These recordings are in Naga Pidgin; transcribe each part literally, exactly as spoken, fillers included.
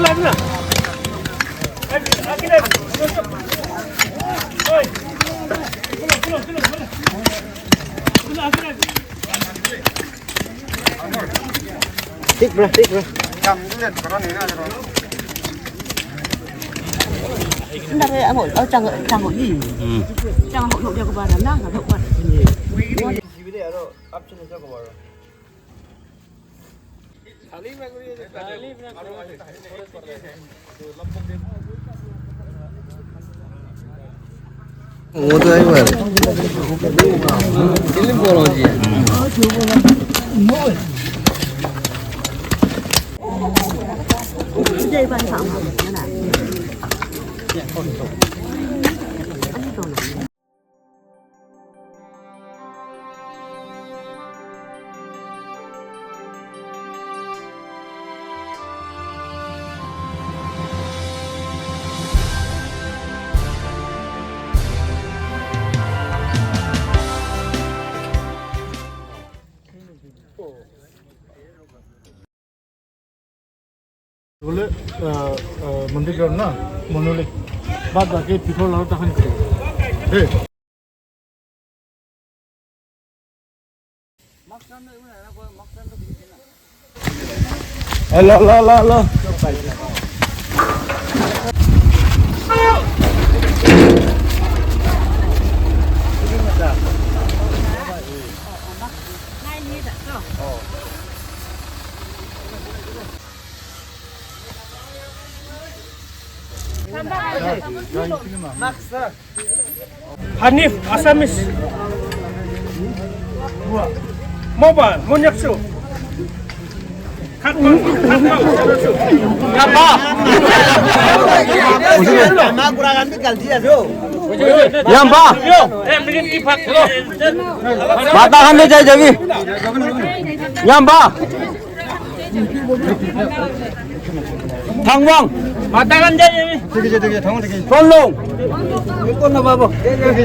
Thik bra, thik bra. Nda re amo, oh, chang, chang ni. Hmm. Chang ho no dia ko ba na, na ho ba. Bole, ah, ah, mandir ground na, monolith. Baad baki pitor laro takhan kare. Hey. Hello, hello, hello, hello. Hanif, Assamese. Moba, Monyakso. Yamba. Mata khan de jai jabi. Yamba. Thangwang. Mata kan jai ni. Thik ase, thik ase, thangwang thik ase. Konlong. Kon na babo. Thik ase.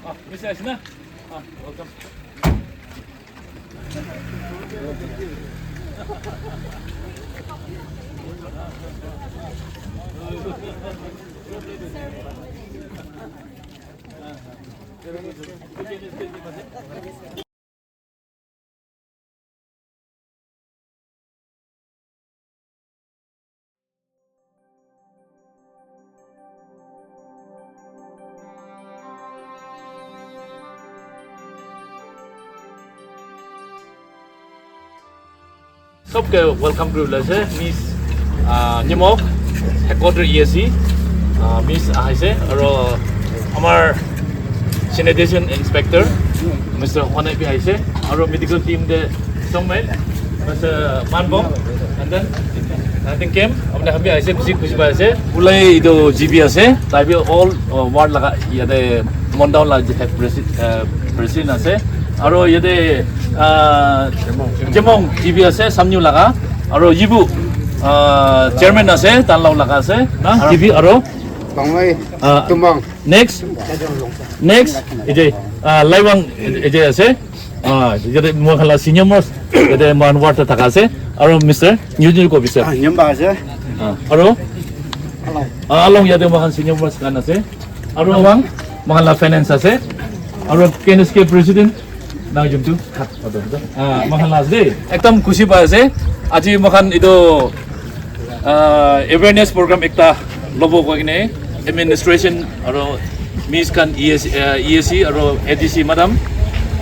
Ah, bisa sih na. Ah, welcome. Sobke welcome kuri bole ase, Miss, ah, Nyemok, headquarter E S C, ah, Miss ahise, aro amar sanitation inspector, Mister Hone bi ahise, aro medical team te Songmel, Mister Manbong, and then I think Kim, apni khan bi ahise, bishi khushi pai ase. Ulai etu G B ase, tai bi all, uh, ward laga yate Mondown la head presi-, uh, president ase. Aro yate, uh, Jemong G B ase, Samnyu laga. Aro Yibu, uh, chairman ase, Tanlao laga ase. Na, G B aro? Bangmai, uh, Tumbang. Next, next, ije, ah, Laiwang, ije ase. Ah, ije moi khan la senior most, ije moi khan ward te thaka ase. Aro Mister Nyuju ko Mister. Ah, Nyamba ase. Ah, aro? Along. Ah, Along yate moi khan senior most khan ase. Aro Wang, moi khan la finance ase. Aro K N S K president, Nang jumtu. Ah, moikhan la ase dei. Ekdam khushi pai ase. Aji moikhan etu, ah, awareness program ekta lobo koi kene administration aro Miss khan E S, ah, E S C aro A D C madam.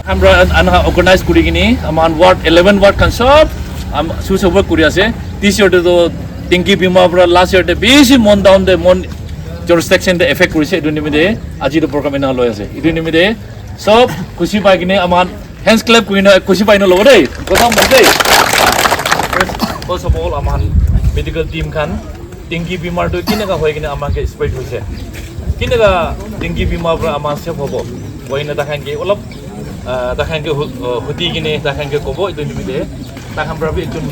Hamra an-, anha organize kuri kene aman ward, eleven ward khan sob am, su support kuri ase. This year te to dengue bimar para last year te bishi Mondown te mon jurisdiction te effect kurise. Etu nimite aji etu program ena loi ase. Etu nimite sob khushi pai kene aman hands clap kuri na khushi pai na lobo dei. Kotha mot dei. First, first of all, aman medical team khan dengue bimar tu kineka hoi kene aman ke spread hoise. Kineka dengue bimar para aman save hobo. Hoi na takhan ke olop, ah, takhan ke hu-, ah, huti kene takhan ke kobo etu nimite. Takhan para bi ekjon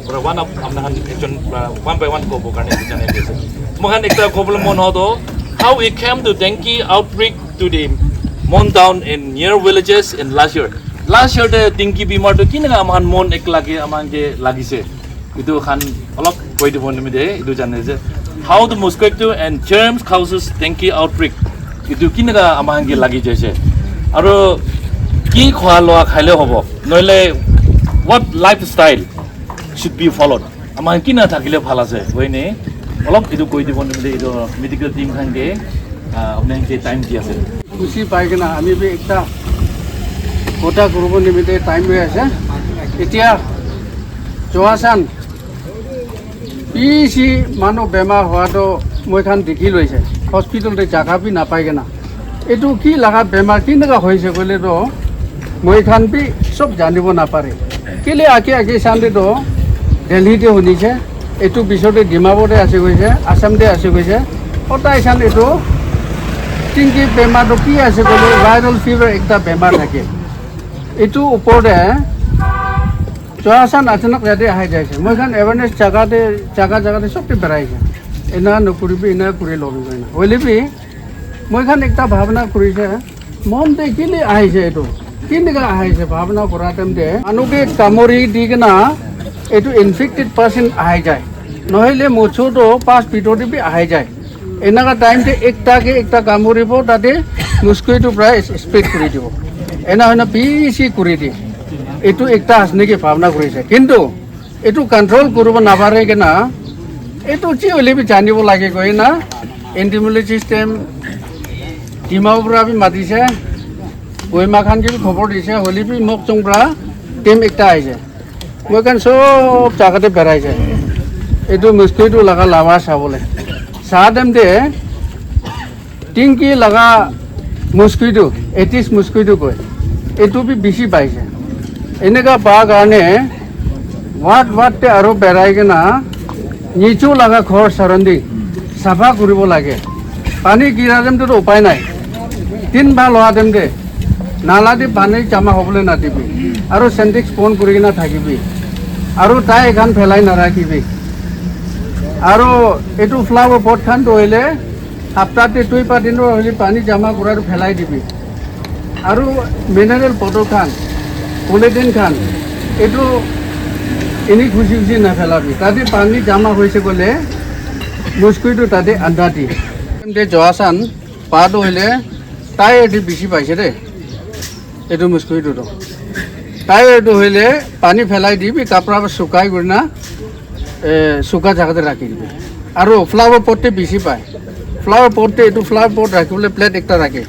para one up, apna khan ekjon para one by one kobo karne etu janai di ase. Moikhan ekta kobole mon ho to, how it came to dengue outbreak to the Mon town and near villages in last year. Last year te dengue bimar tu kinaka aman mon ek lagi aman ke lagise. Itu khan olop koi dibo nimite itu jane je. How the mosquito and germs causes dengue outbreak. Itu kinaka aman ke lagi jaise. Aro ki khwa loa khaile hobo. Noile what lifestyle should be followed. Aman kina thakile bhal ase. Hoine olop itu koi dibo nimite itu medical team khan ke ah, apni ke time di ase. Khushi pai kena ami bi ekta kotha kuribo nimite time loi ase. Etia Joasan bishi manu bemar hua to moi khan dikhi loise. Hospital te jaga bi napai kena. Etu ki laga bemar kinaka hoise koile to moi khan bi sob janibo napare. Kile ake ake Sunday to Delhi te hunise. Etu bisor te Dimapur te ase koise, Assam te ase koise. Otai san etu dengue bemar to ki ase koile viral fever ekta bemar thake. Etu upor te Joasan achanak yate ahai jaise. Moi khan awareness jaga te, jaga jaga te sob te berai ase. Ena nokuribi, ena kuri lobi koina. Hoile bi moi khan ekta bhabna kurise. Mon te kile ahise etu? Kinaka ahise bhabna kura time te? Manu ke kamuri di kena etu infected person ahi jai. Nohole mochor to pass bitor te bi ahi jai. Enaka time te ekta ke ekta kamuribo tate mosquito pora spread kuri dibo. Ena hoina bishi kuri di. Etu ekta asne ke bhabna kurise. Kintu etu control kuribo napare kena, etu chi hoile bi janibo lage koi na, entomologist team, Dimapur pora bi matise, Kohima khan ke bi khobor dise, hoile bi Mokokchung pora team ekta aise. Moi khan sob jaga te berai ase. Etu mosquito laga lawa sabole. Sa time te, dengue laga mosquito, Aedes mosquito koi, etu bi bishi paise. Eneka pa karne ward ward te aro berai kena nichu laga ghor surrounding sapha kuribo lage. Pani gira time te to upai nai. Din bhal hoa time te nala te pani jama hobole nadibi. Aro Sintex pon kuri kena thakibi. Aro tai khan phelai narakhibi. Aro etu flower pot khan to hoile hapta te dui pa din hoile pani jama kura tu phelai dibi. Aru mineral bottle khan, polythene khan, etu eni khushi khushi na phelabi. Tate pani jama hoise koile mosquito tate anda di. Te Joasan pa tu hoile tai edi bishi paise de. Etu mosquito tu. Tai etu hoile pani phelai dibi, kapra para sukai kurina, eh, suka jaga te rakhi dibi. Aru flower pot te bishi pai. Flower pot te etu flower pot rakhibole plate ekta rakhe.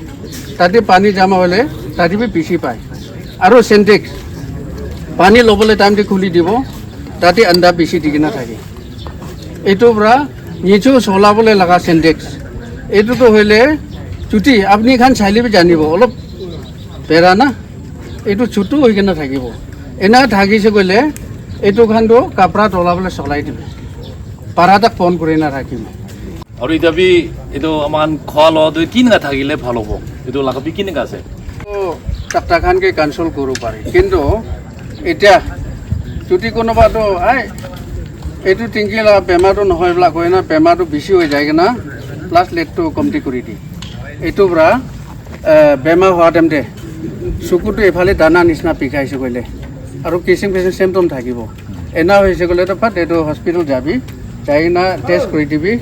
Tate pani jama hoile tate bi bishi pai. Aru Sintex pani lobole time te khuli dibo. Tate anda bishi dikhi na thake. Etu para nichu solabole laga Sintex. Etu to hoile chuti apni khan saile bi janibo. Olop bera na, etu chutu hoi kena thakibo. Ena thakise koile, etu khan to kapra tola bole solai dibo. Para tak pon kuri na rakhibo. Aru eta bi etu aman khwa loa tu kineka thakile bhal hobo? Etu laga bi kineka ase? To takta khan ke consult kuru pare. Kintu etia chuti konoba to, ai, etu dengue laga bemar to nohoi bla koi na, bemar to bishi hoi jai kena, plus let to komti kuri di. Etu para eh, bemar hoa time te suku tu ephale dana nisna bikhaise koile aru kisim kisim symptom thakibo. Ena hoise koile to phat etu hospital jabi, jai na test kuri dibi.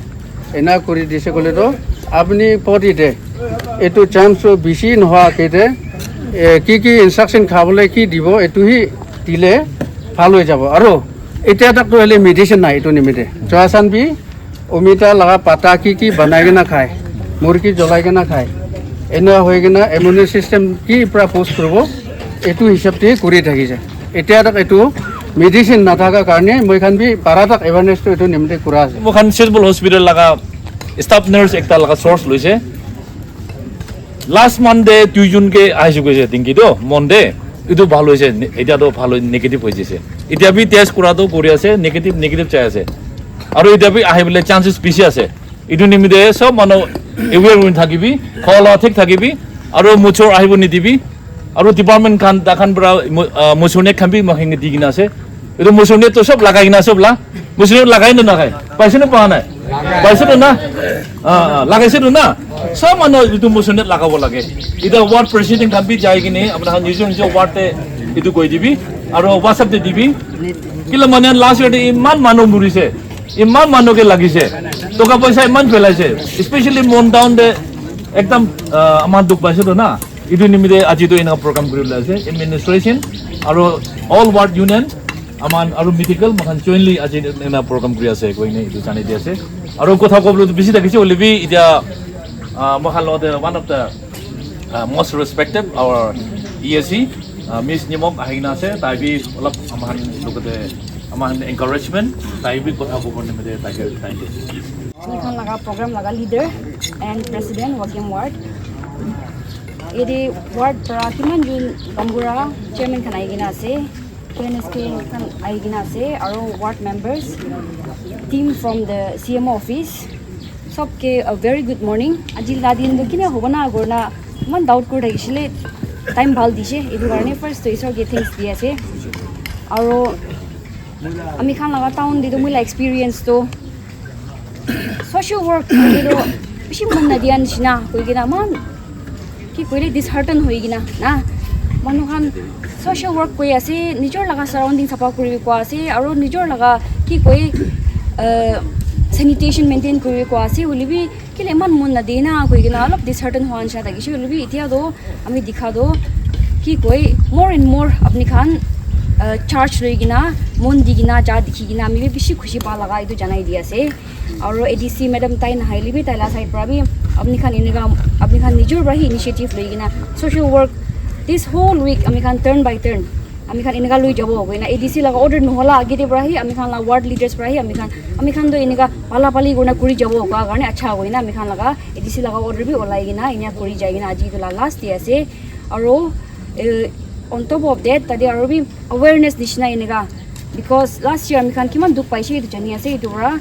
Ena kuri dise koile to apni body te etu germs to bishi nohoa ke te, eh, ki ki instruction khabole ki dibo, etu hi dile bhal hoi jabo. Aru etia tak to hoile medicine nai etu nimite. Joasan bi omita laga pata ki ki banai kena khai, murki jolai kena khai, ena hoi kena immune system ki pra boost kuribo, etu hisab te kuri thakise. Etia tak etu medicine nathaka karne moi khan bi para tak awareness to etu nimite kura ase. Moi khan Sitbul Hospital laga staff nurse ekta laga source loise. Last month te tuijon ke ahise koise dengue to, mon te etu bhal hoise, ne-, etia to bhal hoi, negative hoi jise. Etia bi test kura to kuri ase, negative, negative chai ase. Aru etia bi ahibole chances bishi ase. Etu nimite sob manu aware hoi thakibi, khwa loa thik thakibi, aru mochor ahibo nidibi, aru department khan, ta khan para mo-, ah, mochor net khan bi moi khan ke di kena ase. Etu mochor net to sob lagai kena sob la. Musunet lagai na nagai? Paise na pa nai? Paise na? Ah, ah, lagaise tu na? Sob manu etu musunet lagabo lage. Ita ward president khan bi jai kene apna khan nijo nijo ward te etu koi dibi. Aro WhatsApp te dibi. Kila mane last year te iman manu murise. Iman manu ke lagise. Toka paisa iman phelaise. Especially Mon town te ekdam, ah, aman dukh paise tu na. Etu nimite aji tu ena program kuri bole ase. Administration aro all ward union aman aro medical moikhan jointly aji ena program kuri ase koine etu janai di ase. Aro kotha kobole tu bishi thakise hoile bi etia, ah, moikhan logote one of the, ah, most respected our E A C, ah, Miss Nyimok ahina ase, tai bi olop aman logote aman encouragement, tai bi kotha kobole nimite tai ke time di ase. Ami khan laga program laga leader and president Wagiem ward. Yate ward para kiman jun gaonbura chairman khan ahi kena ase, K N S K khan ahi kena ase, aro ward members, team from the C M O office, sob ke a very good morning. Aji la din tu kina hobo na agor na iman doubt kuri thakisile, time bhal dise, etu karne first to Isor ke thanks di ase. Aro ami khan laga town te tu moi la experience tu social work kuri toh bishi mon nadia nishina koi kena eman ki koile dishearten hoi kena na manu khan social work koi ase, nijor laga surrounding sapha kuri koi ase aro nijor laga ki koi, uh, sanitation maintain kuri koi ase hoile bi kile eman mon nade na koi kena olop dishearten hua nishina thakishe hoile bi etia toh ami dikha toh ki koi more and more apni khan, uh, charge loi kena mon di kena ja dikhi kena ami bi bishi khushi pa laga etu janai di ase. Aro A D C madam tai nahai le bi tai la side pra bi apni khan enika apni khan nijor pra hi initiative loi kena social work this whole week ami khan turn by turn ami khan enika loi jabo koina A D C laga order nohola age te pra hi ami khan la ward leaders pra hi ami khan ami khan toh enika pala pali kurina kuri jabo koa karne acha hoina ami khan laga A D C laga order bi olai kena enia kuri jai kena aji etu la last day ase. Aro, eh, on top of that tate aro bi awareness nishina enika because last year ami khan kiman dukh paise etu jani ase etu para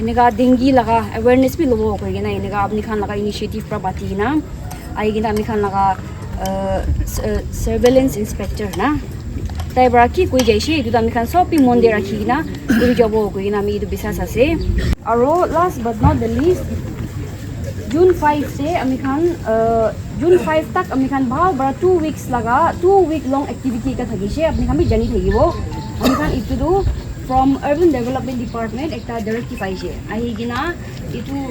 enika dengue laga awareness bi lobo koi kena enika apni khan laga initiative para pati kena ahi kena ami khan laga, uh, s- uh, surveillance inspector na tai para ki koi jaise etu tu ami khan sob bi mon te rakhi kena kuri jabo koi kena ami etu bisas ase. Aro last but not the least, June five se ami khan, uh, June five tak ami khan bhal para two weeks laga two week long activity ekta thakishe apni khan bi jani thakibo. Ami khan etu tu from Urban Development Department ekta directive ahishe ahi kena etu,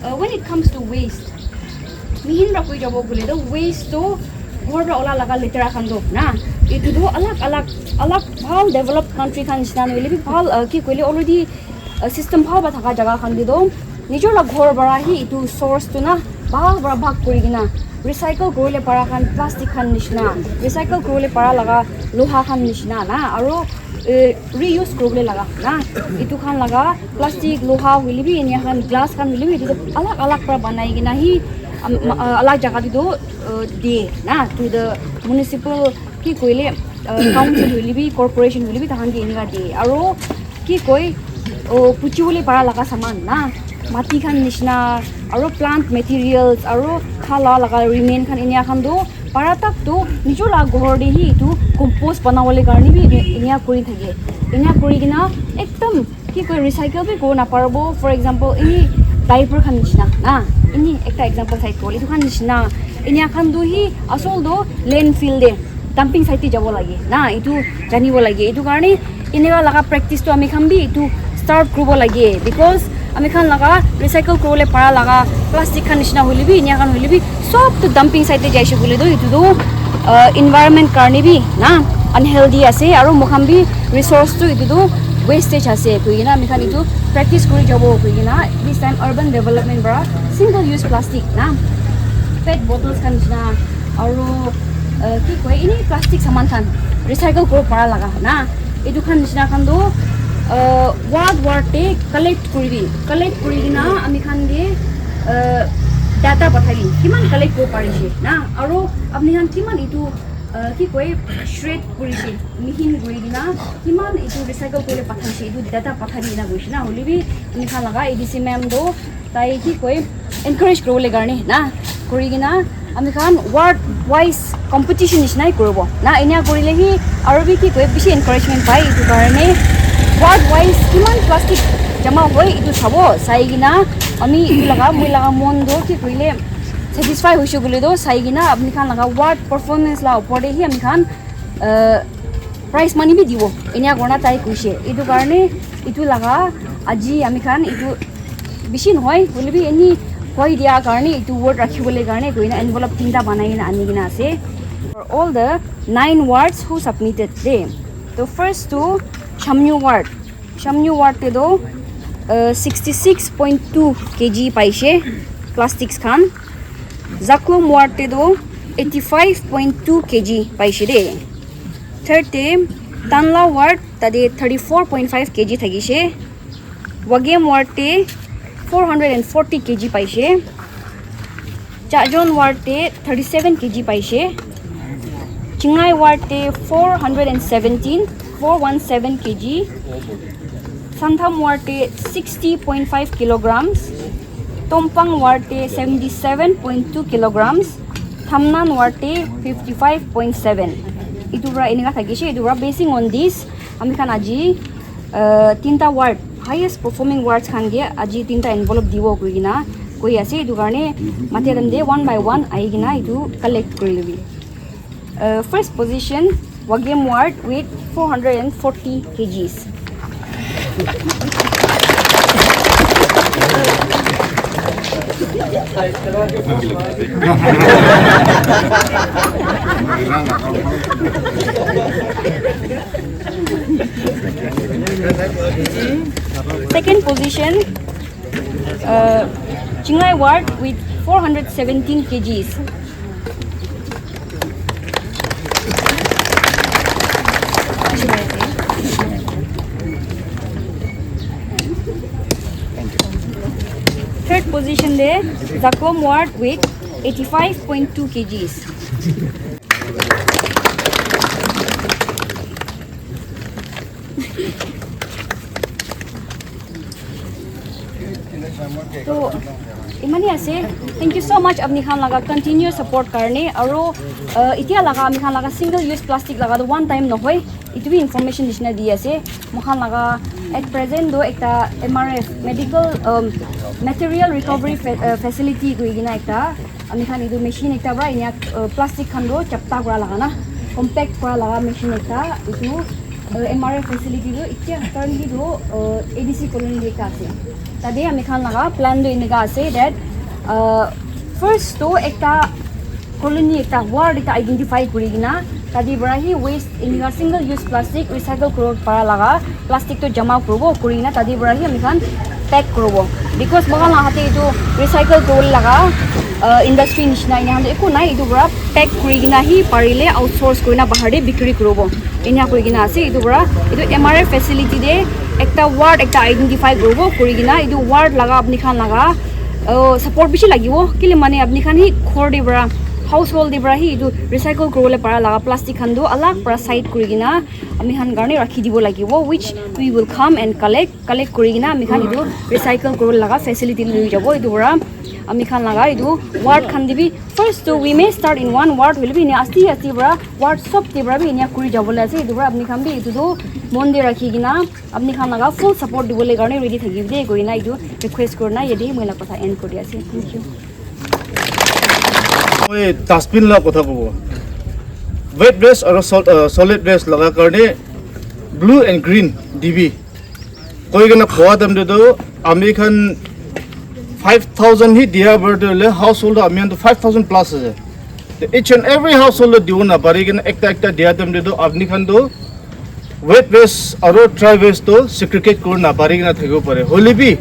uh, when it comes to waste mihin para koi jabo koile tu waste tu ghor para ola laga letera khan tu na etu tu alag alag alag bhal developed country khan nishina nohoile bi bhal, uh, ki koile already, uh, system bhal para thaka jaga khan te tu nijor la ghor para hi etu source tu na bhal para bhag kuri kena recycle kuribole para khan plastic khan nishina recycle kuribole para laga loha khan nishina na aro, eh, reuse kuribole laga na etu khan laga plastic loha hoile bi enia khan glass khan hoile bi etu tu alag alag para banai kena hi am- ma- ah, alag jaga te tu, uh, de na to the municipal ki koile, uh, council hoile bi corporation hoile bi tahan ke enika de aro ki koi, oh, puchibole para laga saman na mati khan nishina aro plant materials aro khala laga remain khan enia khan tu para tak tu nijor la ghor te hi etu compost banabole karne bi enia kuri thake enia kuri kena ekdam ki koi recycle bi kuri naparibo for example any diaper khan nishina na any ekta example sai kole etu khan nishina enia khan tu hi asol tu landfill te dumping site te jabo lage na etu janibo lage etu karne enika laga practice tu ami khan bi etu start kuribo lage because ami khan laga recycle kuribole para laga plastic khan nishina hoile bi enia khan hoile bi sob tu dumping site te jaise koile tu etu tu, uh, environment karne bi na unhealthy ase aro moi khan bi resource tu etu tu wastage ase koi kena ami khan etu practice kuri jabo koi kena this time urban development para single use plastic na pet bottles khan nishina aro, uh, ki koi any plastic saman khan recycle kuribo para laga na etu khan nishina khan tu, uh, ward ward te collect kuribi collect kuri kena ami khan ke, uh, data pathai di kiman collect kuribo parishe na aro apni khan kiman etu, uh, ki koi shred kurishe mihin kuri kena kiman etu recycle kuribole pathaishe etu data pathai di na koishe na hoile bi ami khan laga A D C ma'am tu tai ki koi encourage kuribole karne na kuri kena ami khan ward wise competition nishina hi kuribo na enia kurile hi aro bi ki koi bishi encouragement pai etu karne Ward wise kiman plastic jama hoi etu sabo, sai kena ami etu laga moi laga mon do ki koile satisfy hoise koile do sai kena apni khan laga ward performance la upor te hi ami khan uh, prize money bi dibo, enia korna tai koise. Etu karne etu laga aji ami khan etu bishi nohoi hoile bi eni koi dia karne etu word rakhi bole karne koina envelope tinta banai kena ani kena ase. For all the nine wards who submitted de, the first to Shamnyu ward, Shamnyu ward te do uh, sixty six point two kg paise plastics khan. Zaklom ward te do eighty five point two kg paise de. Third te Tanla ward, tate thirty four point five kg thakise. Wagem ward te four hundred forty kg paise. Chajon ward te thirty seven kg paise. Chingai ward te four hundred seventeen, four one seven kg. Santham ward te sixty point five kilograms. Tompang ward te seventy seven point two kilograms. Thamnan ward te fifty five point seven. Etu para enika thakise, etu para basing on this ami khan aji uh, tinta ward, highest performing wards khan ke aji tinta envelope dibo koi kena koi ase. Etu karne mati time te one by one ahi kena etu collect kuri lobi. Uh, first position, Wagem ward with four hundred forty kgs. Second position, uh, Chingai ward with four hundred seventeen kgs. Third position de Zakom ward with eighty five point two kgs. To imani ase. Thank you so much apni khan laga continuous support karne. Aro uh, itia laga ami khan laga single use plastic laga to one time nohoi. Itu bi information nishina di ase. Mokhan laga at present do ekta M R F, medical um, material recovery fa uh, facility koi kena ekta ami khan etu machine ekta para inia uh, plastic khan do chapta kura laga na, compact kura laga machine ekta etu uh, M R F facility do itia currently do uh, A D C colony de ekta ase. Tade ami khan laga plan do enika ase that uh, first do ekta colony ekta ward ekta identify kuri kena tade para hi waste enika single use plastic recycle kuro para laga plastic to jama kuribo kuri kena tade para hi ami khan pack kuribo, because moikhan laga hate etu recycle kuribole laga uh, industry nishina ena khan eku nai. Etu para pack kuri kena hi parile outsource kuri kena bahar te bikri kuribo ena kuri kena ase. Etu para etu M R F facility te ekta ward ekta identify kuribo kuri kena etu ward laga apni khan laga uh, support bishi lagibo kile mane apni khan hi ghor te para household te para hi etu recycle kuribole para laga plastic khan tu alag para side kuri kena ami khan karne rakhi dibo lagibo, which we will come and collect, collect kuri kena ami khan etu recycle kuribole laga facility lui jabo. Etu para ami khan laga etu ward khan te bi first to we may start in one ward hoile bi ene asti asti para ward sob te para bi ene kuri jabo le ase. Etu para apni khan bi etu tu mon de rakhi kena apni khan laga full support dibole karne ready thaki de koi na etu request kuri na yate moi laga kotha end kuri ase. Thank you. Moi dustbin la kotha kobo. Wet waste aru sol, uh, solid waste laga karne blue and green D B koi kena khoa time te tu ami khan five thousand hi dia bar tu le household ami khan tu five thousand plus ase. Te each and every household lo dibo na pari kena ekta ekta dia time te tu apni khan tu wet waste aru dry waste to segregate kuri na pari kena thakibo pare. Hoile bi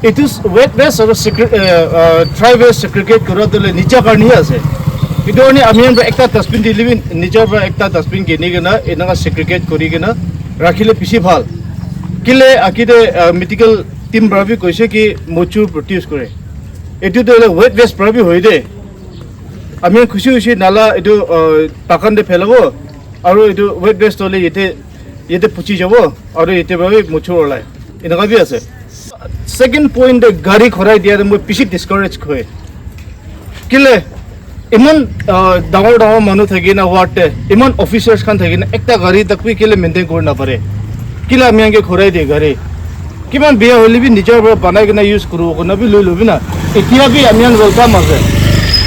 etu wet waste aru segre, uh, uh, dry waste segregate kura tu le nicha karne hi ase. Etu karne ami khan para ekta dustbin dile bi nicha para ekta dustbin kini kena enaka segregate kuri kena rakhile bishi bhal. Kile akide uh, medical team para bi koise ki mochur produce kore. Etu tu wet waste para bi hoi de. Ami khushi khushi nala etu uh, bagan te phelabo aru etu wet waste hole yate yate puchi jabo aru yate para bi mochur olai enaka bi ase. Second point te gari khorai dia te moi bishi discourage koi kile iman uh, dangor dangor manu thaki na ward te iman officers khan thaki na ekta gari tak bi kile maintain kuri na pare. Kila ami khan ke ghurai de gari. Kiman biya hoile bi nijar para banai kena use kuribo kona bi loi lobi na. Etia bi ami khan welcome ase.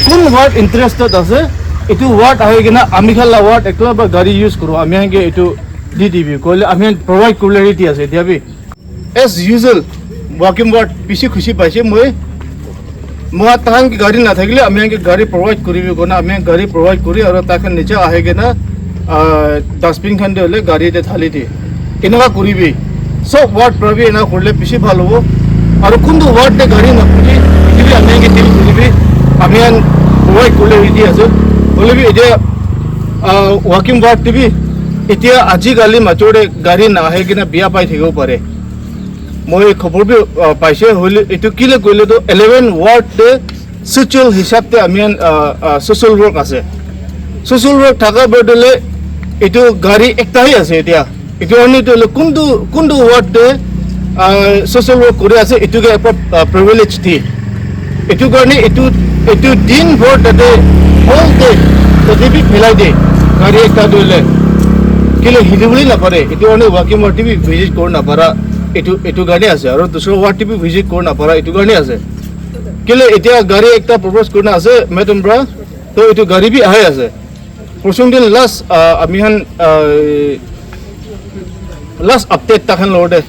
Kun ward interested ase? Etu ward ahi kena ami khan la ward ekla ba gari use kuribo. Ami khan ke etu di dibi. Koile ami khan provide kuribole ready ase etia bi. As usual, Wagiem ward bishi khushi paise moi. Moi tahan ke gari na thakile ami khan ke gari provide kuribi kona, ami khan gari provide kuri aru taikhan niche ahi kena, ah, dustbin khan de hole gari te thali de. Enaka kuribi. Sob ward para bi ena kurle bishi bhal hobo. Aru kuntu ward te gari na thakile, etu bi ami khan ke deal kuribi. Ami khan provide kuribole ready ase. Hoile bi etia, ah, Wagiem ward te bi etia aji kali major te gari na ahi kena biya pai thakibo pare. Moi khobor bi, ah, paise, hoile etu kile koile toh eleven ward te social hisab te ami khan, ah, ah, social work ase. Social work thaka bottle etu gari ekta hi ase etia. Etu karne etu hoile kuntu, kuntu ward te, ah, social work kuri ase, etu ke ekta, ah, privilege di. Etu karne etu, etu din bhor tate whole day tate bi philai de gari ekta tu hoile. Kile hili bole na pare. Etu karne Wagiem ward te bi visit kori na para. Etu, etu karne ase. Aru dusra ward te bi visit kori na para. Etu karne ase. Kile etia gari ekta propose kori na ase, madam para. To etu gari bi ahi ase. Porson din last, ah, ami khan, ah, last update taikhan lor te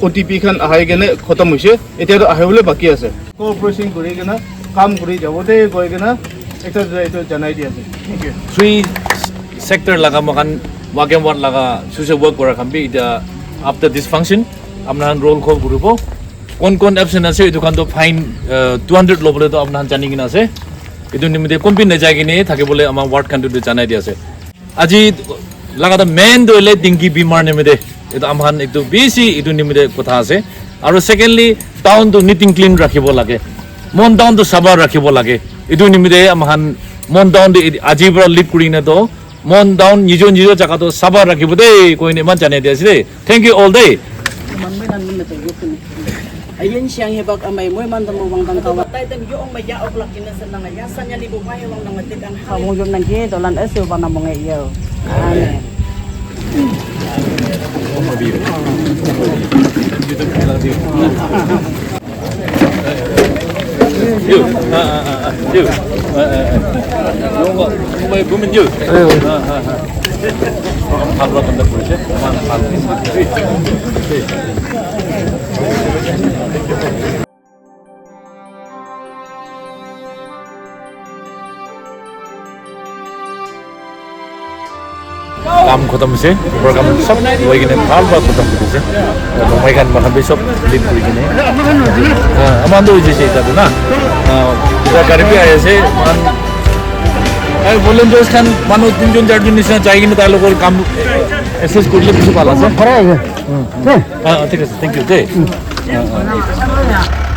O T P khan ahai kene khotom hoise. Etia toh ahibole baki ase. Cooperation kuri kena kam kuri jabo de koi kena ekta dui ta etu janai di ase. Thank you. Three sector laga moikhan Wagiem ward laga social work kura khan bi etia after this function apna khan roll call kuribo. Kon kon absent ase etu khan toh fine, uh, two hundred lobole toh apna khan jani kena ase. Etu nimite kon bi najai kene thakibole ama ward khan toh janai di ase. Aji lagata main toh hoile dengue bimar nimite etu ama khan etu bishi etu nimite kotha ase. Aru secondly, town toh neat and clean rakhibo lage. Mon town toh safa rakhibo lage. Etu nimite ama khan Mon town toh aji para lead kuri kena toh Mon town nijo nijo jaga toh safa rakhibo de koi kena iman janai di ase de. Thank you all de. Ayen siang hebak amai moi mandam mo wang dang kawa. Tai tem yo ong ma ya ok lak kina sen nang ya san ya ni bo mai wang nang te kan. Ka wong yom nang ke dolan es yo bana mo ngai yo. Amen. Yo, ah, ah, ah, ah, yo, ah, ah, ah. Yo, mo mai gumin yo. Ah, ah, ah. Hal ra kanda puri se. Kam khotom hoise, program sob loi kene bhal para khotom hoise. Longmai khan moikhan bi sob lead kuri kene. Ah, aman do hoise eta tu na. Ah, pura gari bi ahi ase, moikhan, ai volunteers khan manu tinjon charjon nisina jai kene tai logot kam assist kurile bishi bhal ase. Khara hoise. Ah, ah, thik ase, thank you de. Ah, ah.